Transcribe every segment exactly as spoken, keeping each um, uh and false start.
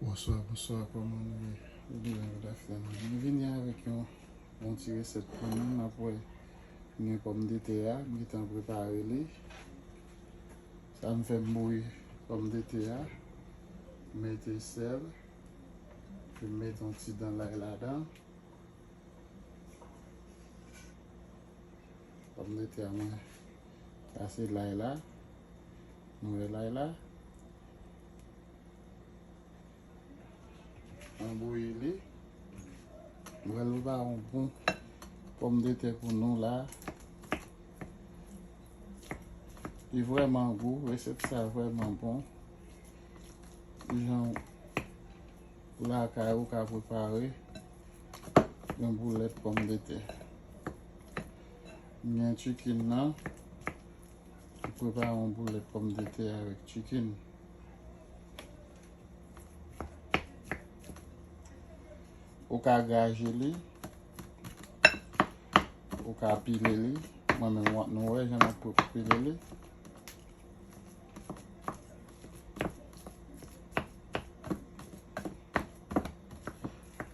Bonswa, bonswa, kòman nou ye? Ou byen, good afternoon. Nou vini avèk yon, yon ti resèt pou nou. N ap wè, m gen pòmdetè a, m gentan prepare li. Sa m fè, m bouyi pòmdetè a, m mete sèl, epi m mete yon ti dan lay ladan. Pòmdetè a, mwen kase lay la. Nou wè lay la. Mwen bouyi li. Mwen pral prepare yon bon pòmdetè pou nou la. Li vrèman gou, resèt sa vrèman bon. Jan ou lakay ou ka prepare yon boulèt pòmdetè. M gen chicken nan, m prepare yon boulèt pòmdetè avèk chicken. Ou ka graje li, ou ka pile li. Mwen menm, nou wè jan m ap pile li.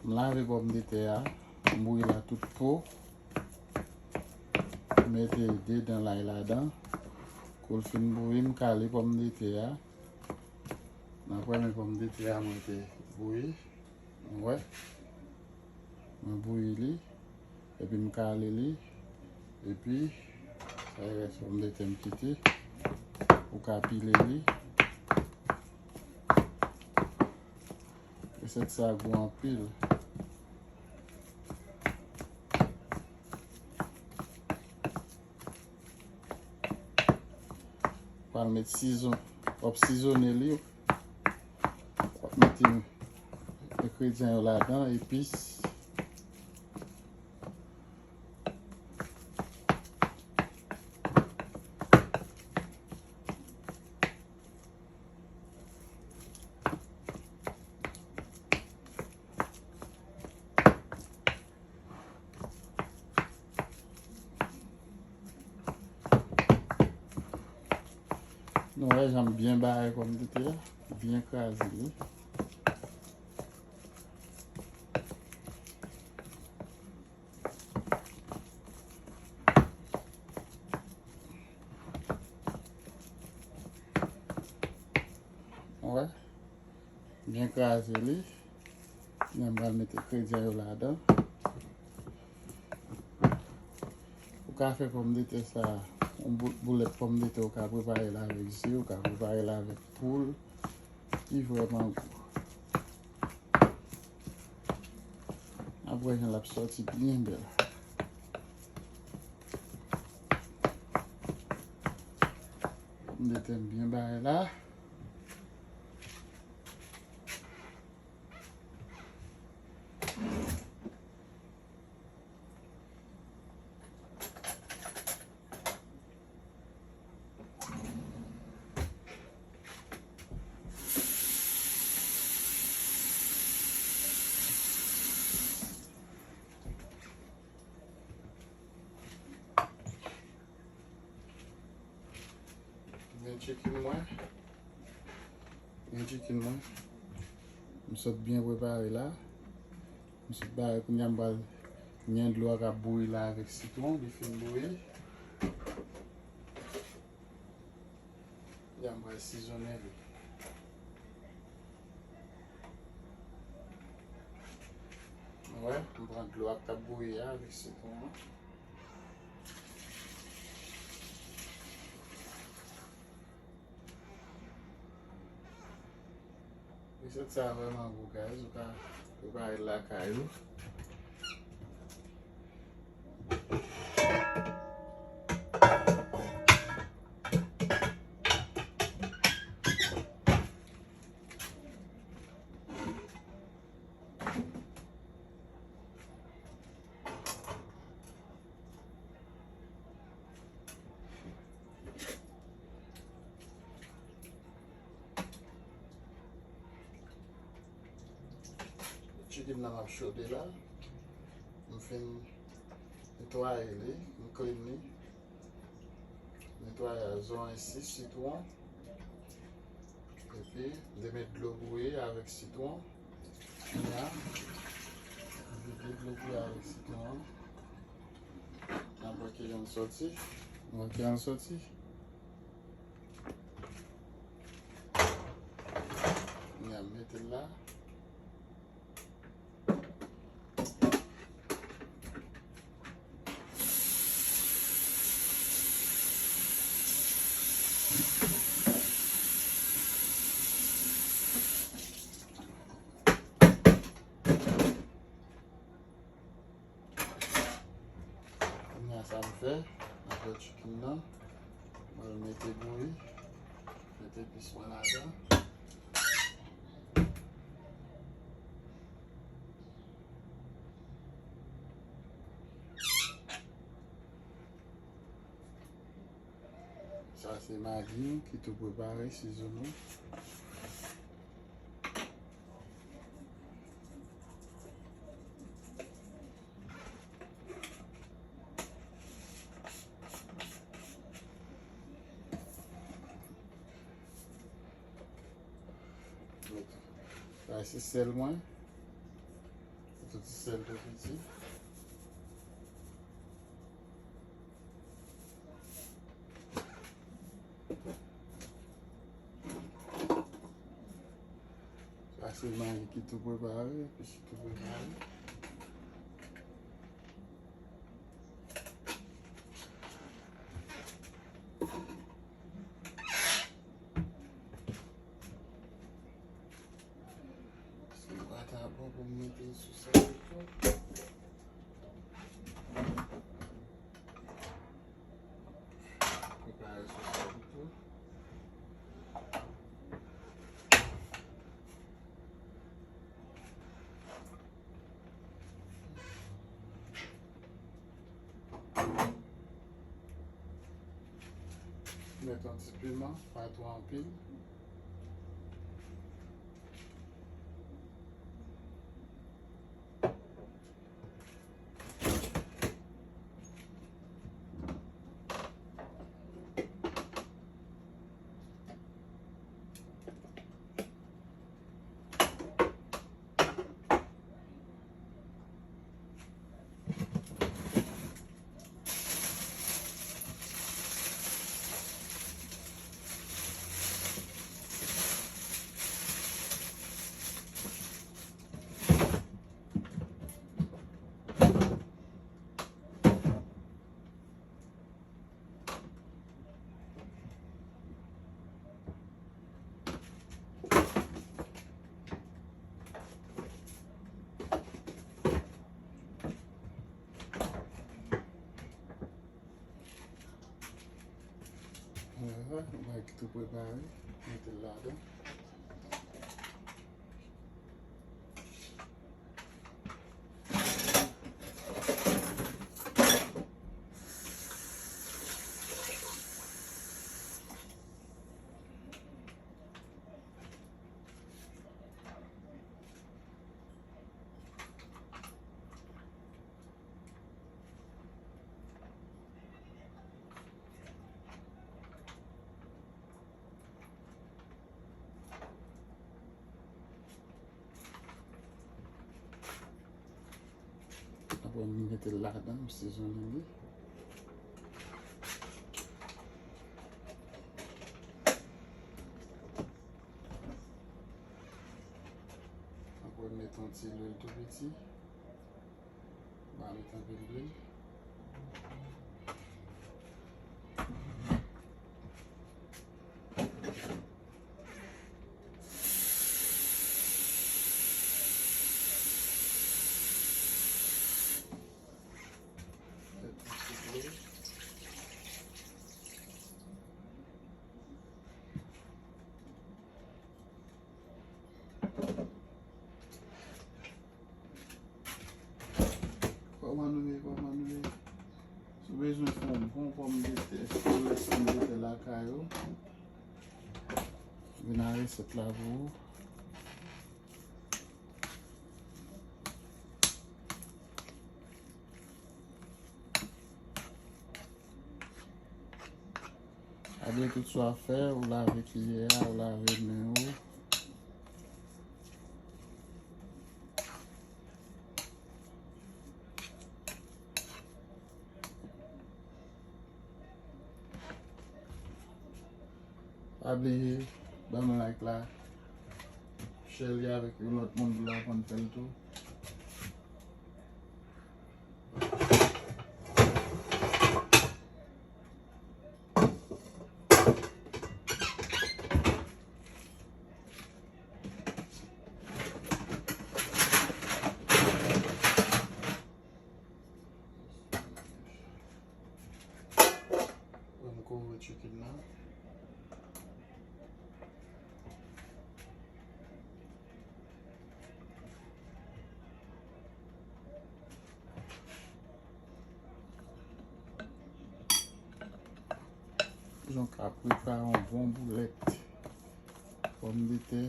M lave pòmdetè a, m bouyi la tout po. M mete de dan lay ladan. Kou l fin bouyi, m kale pòmdetè a. N ap wè men pòmdetè a mwen te bouyi. Ou wè? Mwen bouyi li. Epi m kale li. Epi, sa rès pòmdetè m kite. Ou ka pile li. Resèt sa gou anpil. Pral met sizon, w ap sizone li, w ap mete engredyan yo ladan, epis. Nou wè jan m byen bare pòmdetè a, byen kraze li. Ou wè? Byen kraze li. Mwen pral mete engredyan yo ladan. Ou ka fè pòmdetè sa, yon bou-, boulèt pòmdetè, ou ka prepare l avèk ze, ou ka prepare l avèk poul. Li vrèman gou. N ap wè jan l ap sòti byen bèl. Pòmdetè m byen bare la. Men chicken mwen. Men chicken mwen. M sot byen prepare la. M sot bare kounye a, m pral gen dlo a k ap bouyi la avèk sitwon, li fin bouyi. Kounye a m pral sizonnen li. Ou wè, m pran dlo a k ap bouyi a avèk sitwon an. Resèt sa vrèman gou, guys. Ou ka prepare l lakay ou. Chicken nan m ap chode la. M fin netwaye li, m clean li. Netwayaj, zonyon, sis, sitwon. Epi M te met dlo bouyi avèk sitwon. Kounye a, m vide dlo bouyi avèk sitwon an. N ap wè kijan l sòti. Nou wè kijan l sòti. Kounye a, m mete l la. Kounye a sa m fè, m ap fè chicken nan. Mwen mete bouyi, mete epis mwen ladan. Sa se magi nou ki tou prepare, sizone. Sa se sèl mwen. Tout ti sèl tou piti. Sa se magi ki tou prepare, epis ki tou prepare. Si pata bon pou m mete l sou sa tou. Prepare sou sa tou. Mete yon ti piman, pa twò anpil. Alright, nou bay ki tou prepare, mete l ladan. Apre m mete l ladan, m sezonnen li. Apre m mete yon ti lwil tou piti. Ba li tanpe lwil. Kòman nou ye, kòman nou ye? Si w bezwen fè yon bon pòmdetè, si w lès pòmdetè lakay ou, vin a resèt la pou ou. Apre tout sa w ap fè, ou lave kiyè a, ou lave men w, Pa bliye ban m like la, share li avèk yon lòt moun pou l aprann fè l tou. Ban m kouvri chicken nan. Jan w ka prepare yon bon boulèt pòmdetè.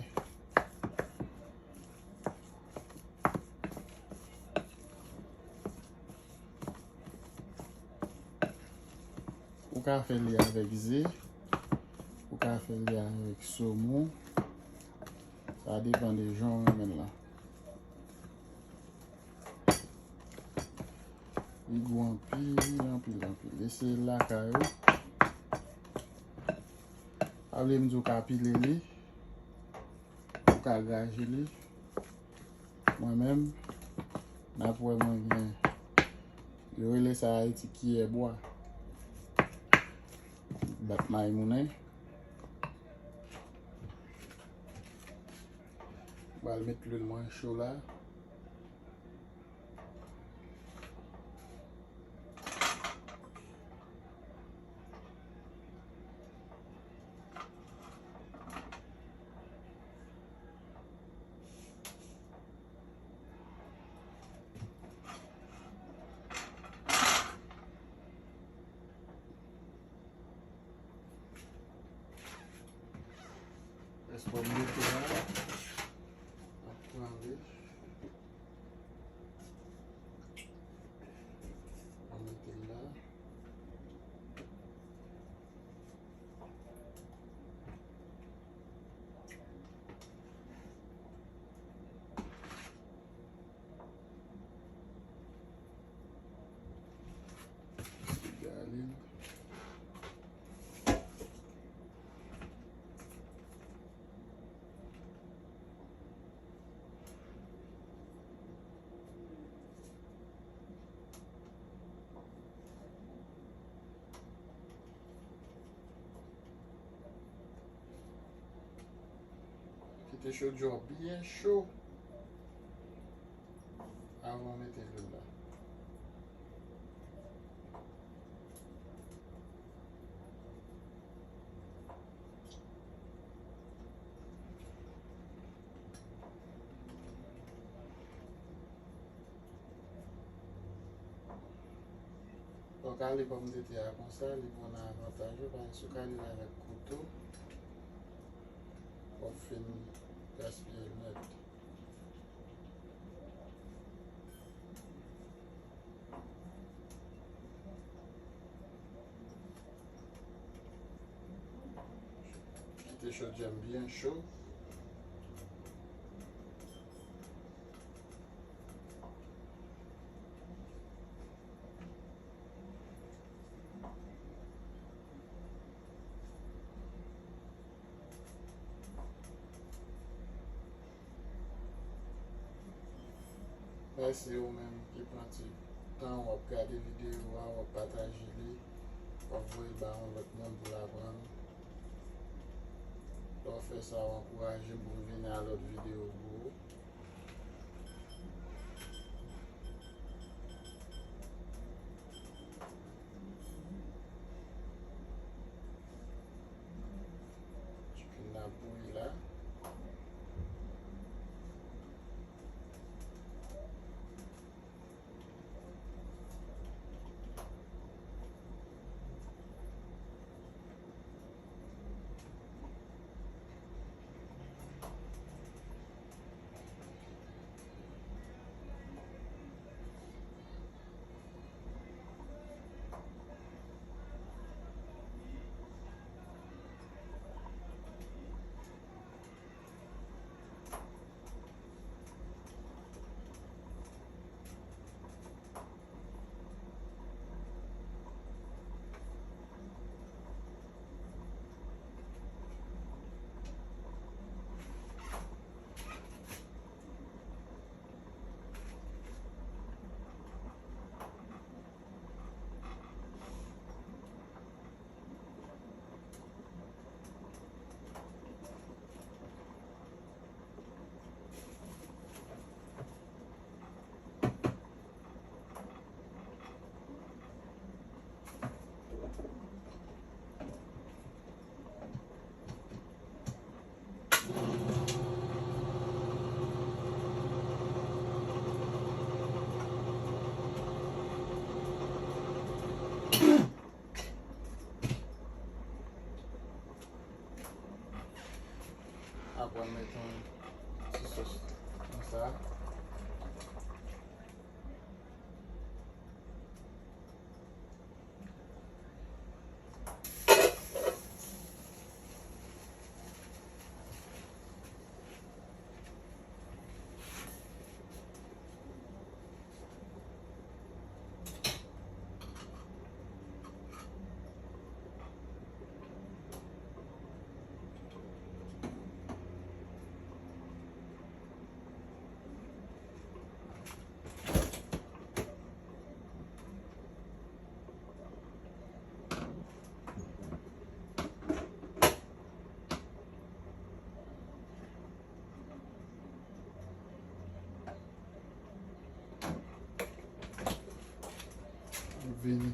Ou ka fè li avèk ze, ou ka fè li avèk somon. Sa depann de jan w renmen l lan. Li gou anpil, anpil, anpil. Eseye l lakay ou. Pa bliye m di w ka pile li, ou ka graje li. Mwen menm, n ap wè mwen gen, yo rele sa Ayiti kiyè bwa. Bat may moulen. M pral met lwil mwen cho la. Rès pòmdetè a ap pran li. Mwen mete l la. Gade. Kite chodyè w byen cho avan w mete lwil la. Lè w kale pòmdetè a konsa, li pou nan avantaj ou, paske si w kale l avèk kouto, w ap fin gaspiye l nèt. Kite chodyè m byen cho. Mèsi ou menm ki pran ti tan w ap gade videyo a, w ap pataje li, w ap voye l ba yon lòt moun pou l aprann. Lè w fè sa, w ankouraje m pou m vini a lòt videyo pou ou. Chicken nan bouyi la. Ti sòs konsa. Vini.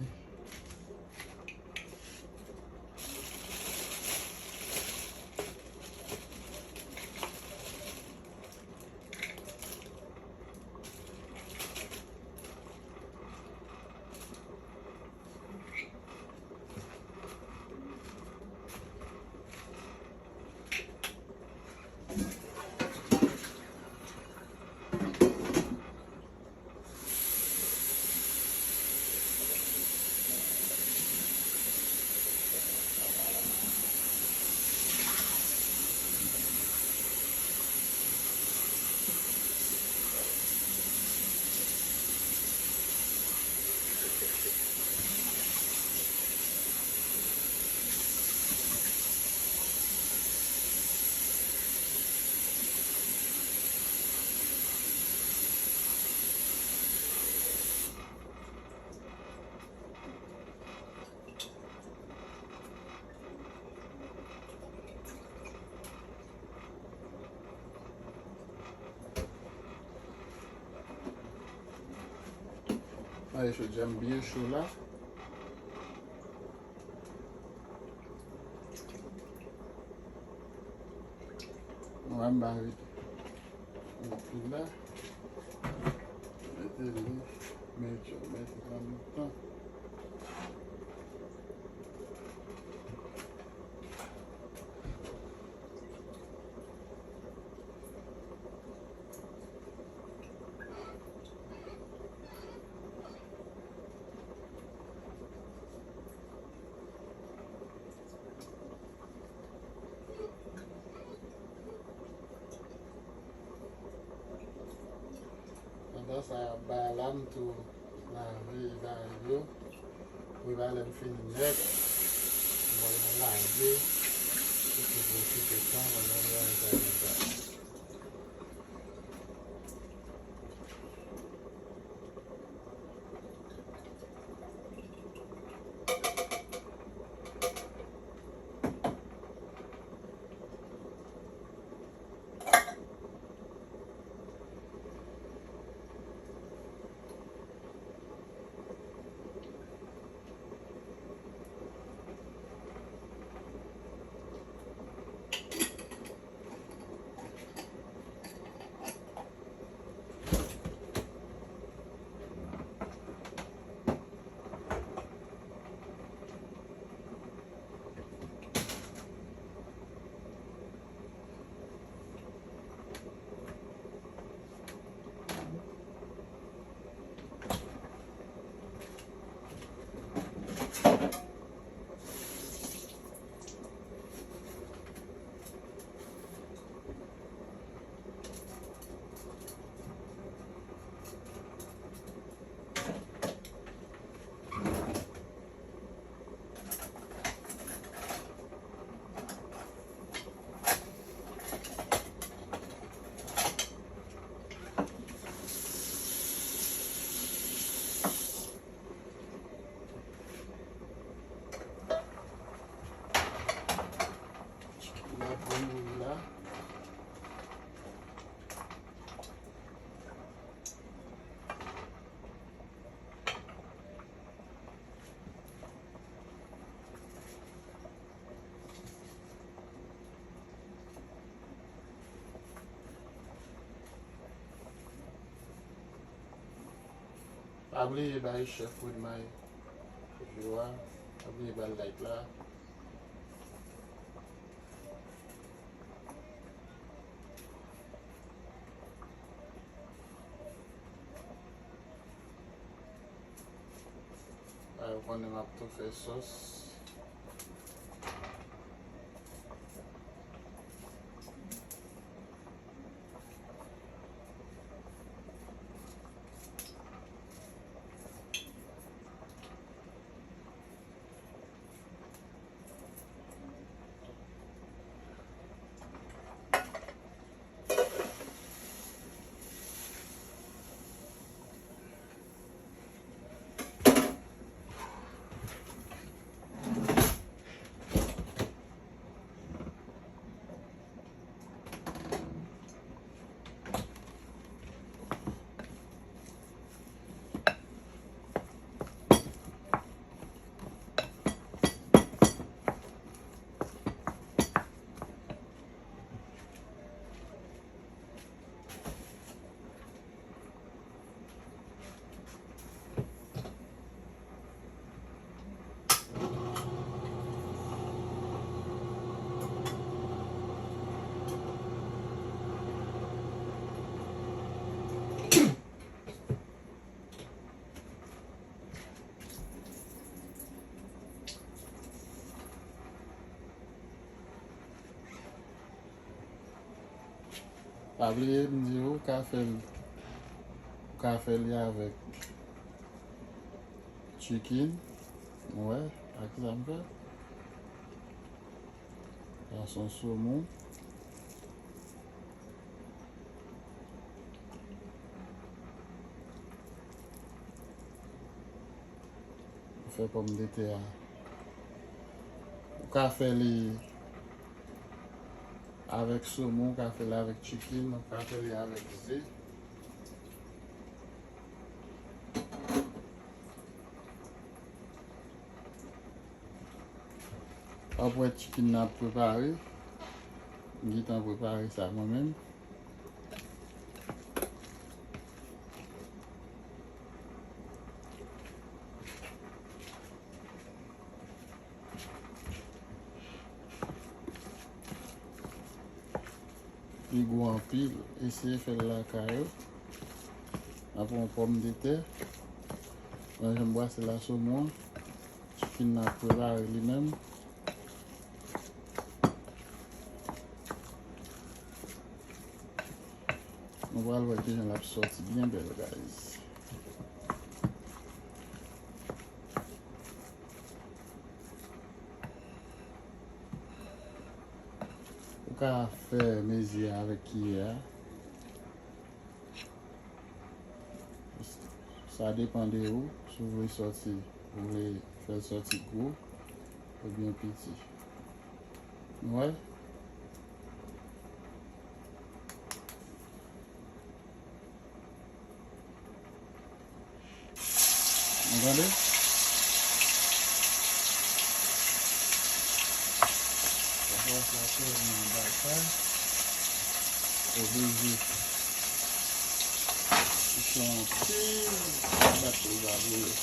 Gade chodyè m byen cho la. Mwen m ba vit. Epi la, mete li, mete, mete an menm tan. Pandan sa y ap bay la, m tou lave bagay yo. Pou lè m fini nèt, m pral nan lave, pou tou pwofite tan pandan bagay sa yo konsa. L ap byen bouyi la. Pa bliye bay chèf Wilmay view a, pa bliye ba l like la. Konnen m ap tou fè sòs. Pa bliye m di w, ou ka fè l, ou ka fè li avèk chicken. Ou wè, ak sa m fè. Sa se yon somon. Ou fè pòmdetè a. Ou ka fè li avèk somon, ou ka fè li avèk chicken, ou ka fè li avèk ze. W ap wè chicken nan ap prepare. M gentan prepare sa mwen menm. Li gou anpil, eseye fè l lakay ou. N ap pran pòmdetè. Mwen janm brase la somon. Chicken nan ap prepare li menm. Nou pral wè kijan l ap sòti byen bèl, guys. Ou ka fè mezi a avèk kiyè a. Sa depann de ou, si w vle sòti, ou vle fè l sòti gwo oubyen piti. Ou wè? Ou tande? Pafwa sa tèlman batay, oblije touche anpil, bat pou l pa boule.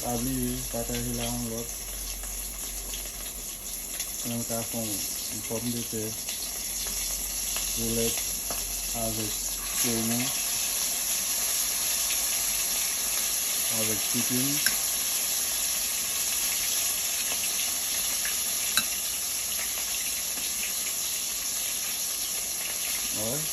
Pa bliye pataje l a yon lòt. Mwen ka fè yon, yon pòmdetè boulèt avèk somon, avèk chicken. Alright.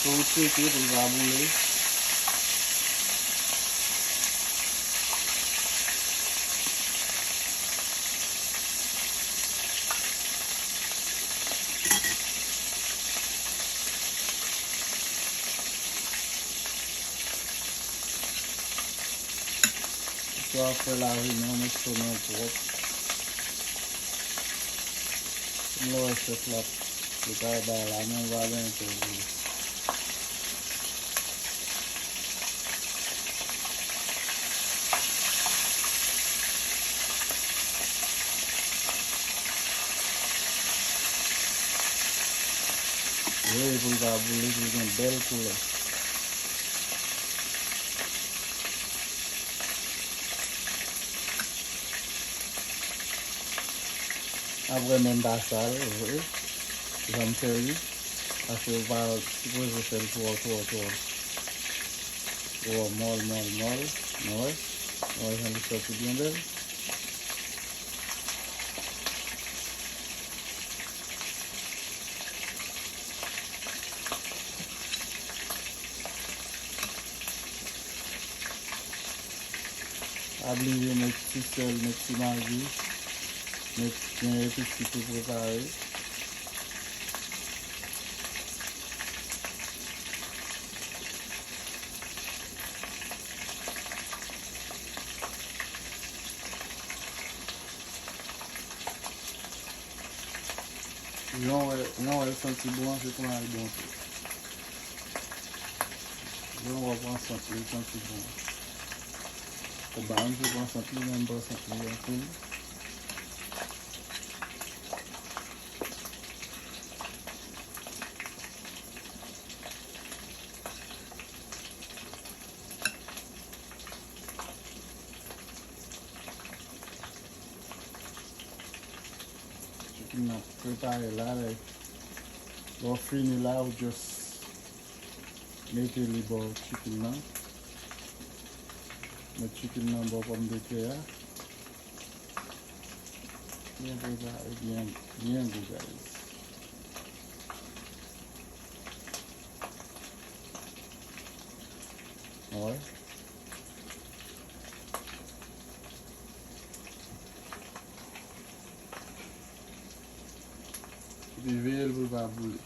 Fò w tcheke pou l pa boule. Swa fè lavi nan yon moso nan pwòp. M wè chèf la, li pa bay la, men l pa gen entèvyou. Veye pou l pa boule, pou l gen bèl koulè. Apre menm pa sal vre, jan m fè li, paske ou pa sipoze fè l twò, twò, twò, twò mòl, mòl, mòl. Nou wè, nou wè jan li sòti byen bèl. Pa bliye met ti sèl, met ti magi, met gen epis ki tou prepare. Lè w wè, lè w wè l santi bon, se konnya l bon tou. Lè w wè w pran sant li, l santi bon. Kòm pa menm si w pran sant li, men m pran sant li anpil. Chicken nan prepare la, lè, lè w fini la, ou just mete li bò chicken nan. Met chicken nan bò pòmdetè a. Byen prepare, byen, byen gou, guys. Wè. Epi veye l pou l pa boule.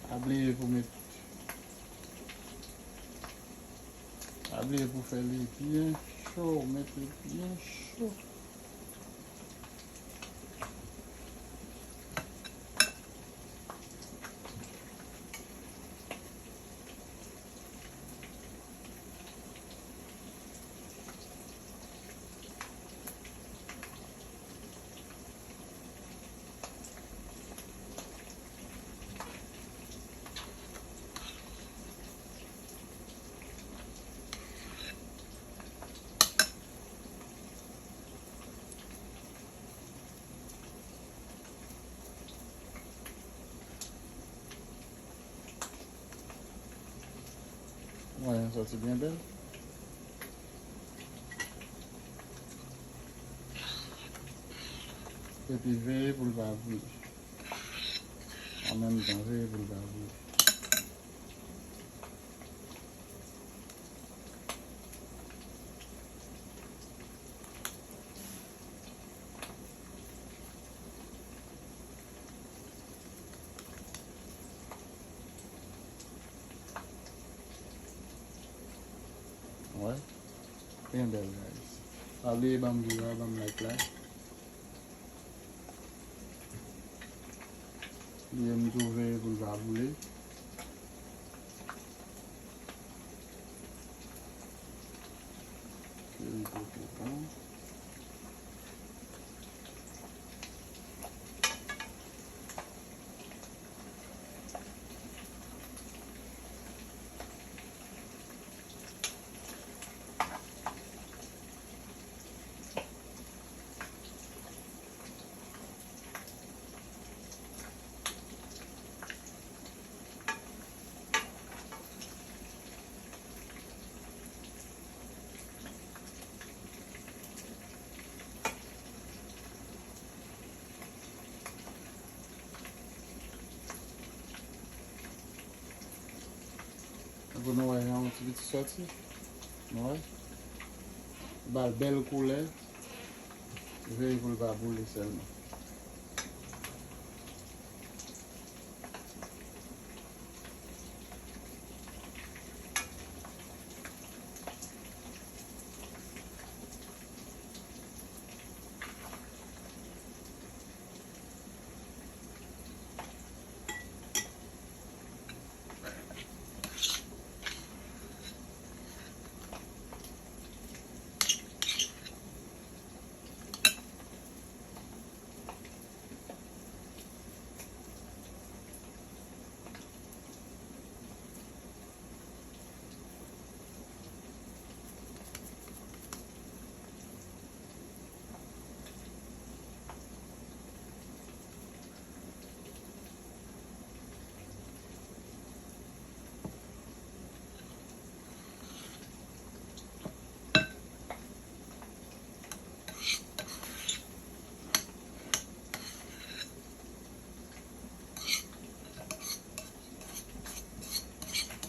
Pa bliye pou met, pa bliye pou fè li byen cho, met li byen cho. Mwen sòti byen bèl. Epi veye pou l pa boule. An menm tan, veye pou l pa boule. Wè. Byen bèl, guys. Pa bliye ban m view la, ban m like la. Bliye m tou veye pou l pa boule. Ke li poko bon. Pou nou wè jan yon ti piti sòti. Nou wè. Ba l bèl koulè. Veye pou l pa boule sèlman.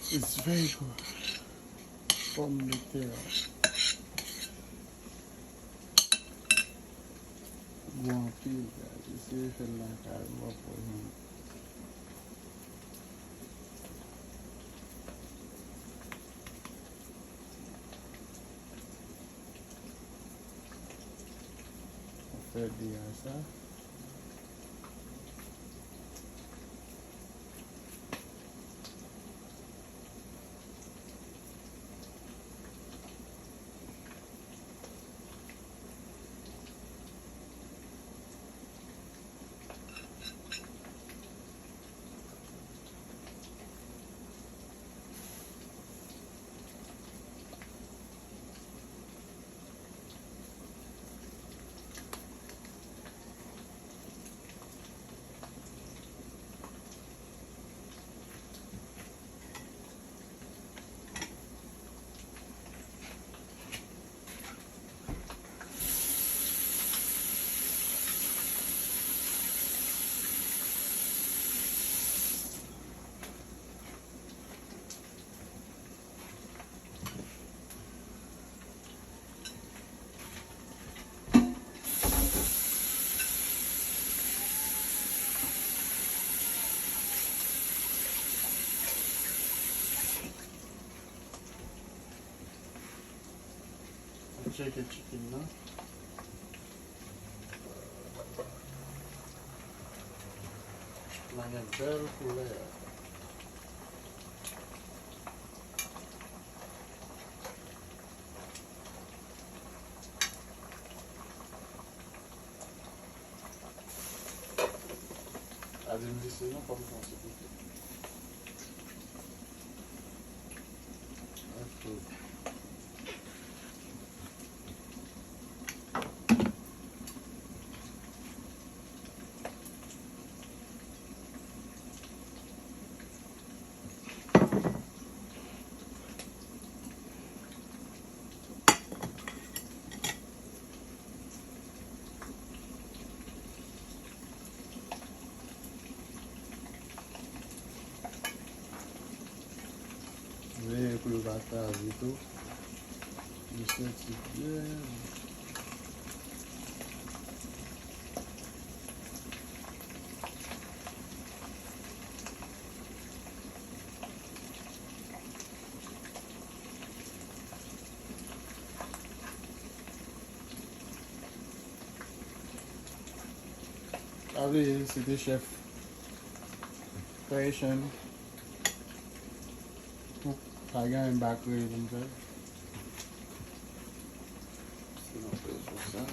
It's very good. Pòmdetè gou anpil, guys. Eseye fè l lakay ou, w ap wè jan ou fè de a sa. Tcheke chicken nan. L gen bèl koulè. A di m vise non, fò m fè yon ti goute. Ok. Veye pou yo pa kraze tou. Yo soti byen. Pa bliye, se te chèf Creation. Pa gen anyen m pa kreye pou m fè. Se nan fè sou sa.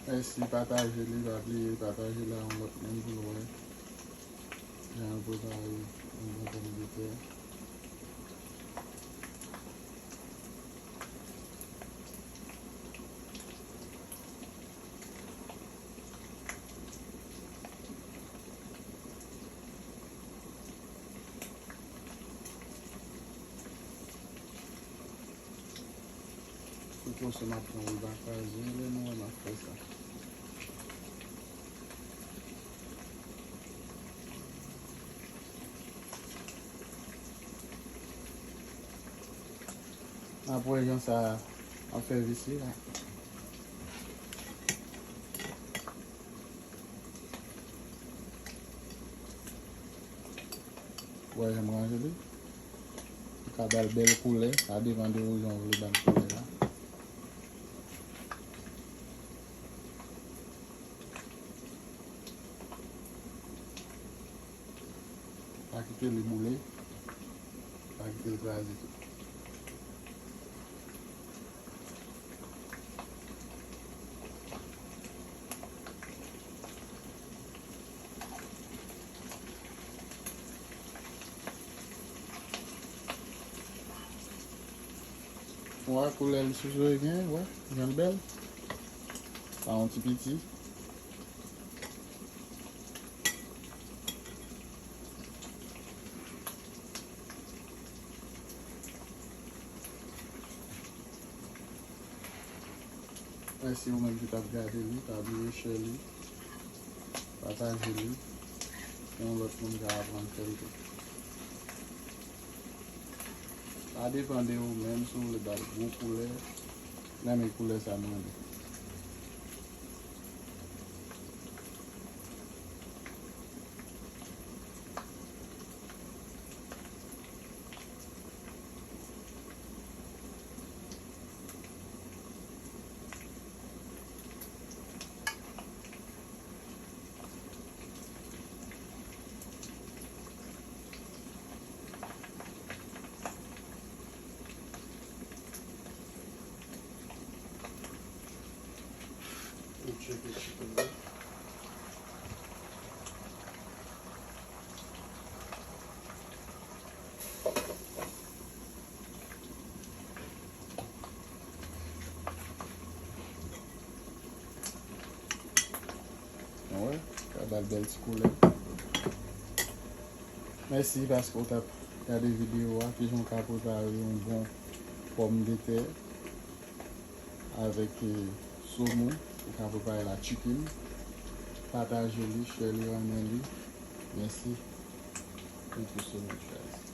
Mèsi, pataje li, pa bliye pataje l a yon lòt moun pou l wè jan yo prepare yon bon pòmdetè. Pou pwochen m ap pran wi bakazi, lè nou wè m ap fè sa. Apre jan sa ap fè visi la. Wè jan m ranje li. Ou ka ba l bèl koulè. Sa depann de ou jan w vle ba l koulè la. Pa kite li boule. Pa kite l kraze tou. Wè koulè l sizoye gen, wè, jan l bèl. Sa yon ti piti. Mèsi ou menm ki t ap gade li, pa bliye share li. Pataje li. Yon lòt moun ka aprann fè l tou. Sa depann de ou menm, si w vle ba l gwo koulè, nan men koulè sa m renmen. Wè, ka ba l bèl ti koulè. Mèsi paske w t ap gade videyo a, kijan w ka prepare yon bon pòmdetè avèk, eh, somon, ou ka prepare la chicken. Pataje li, share li, renmen li. Mèsi. Thank you so much, guys.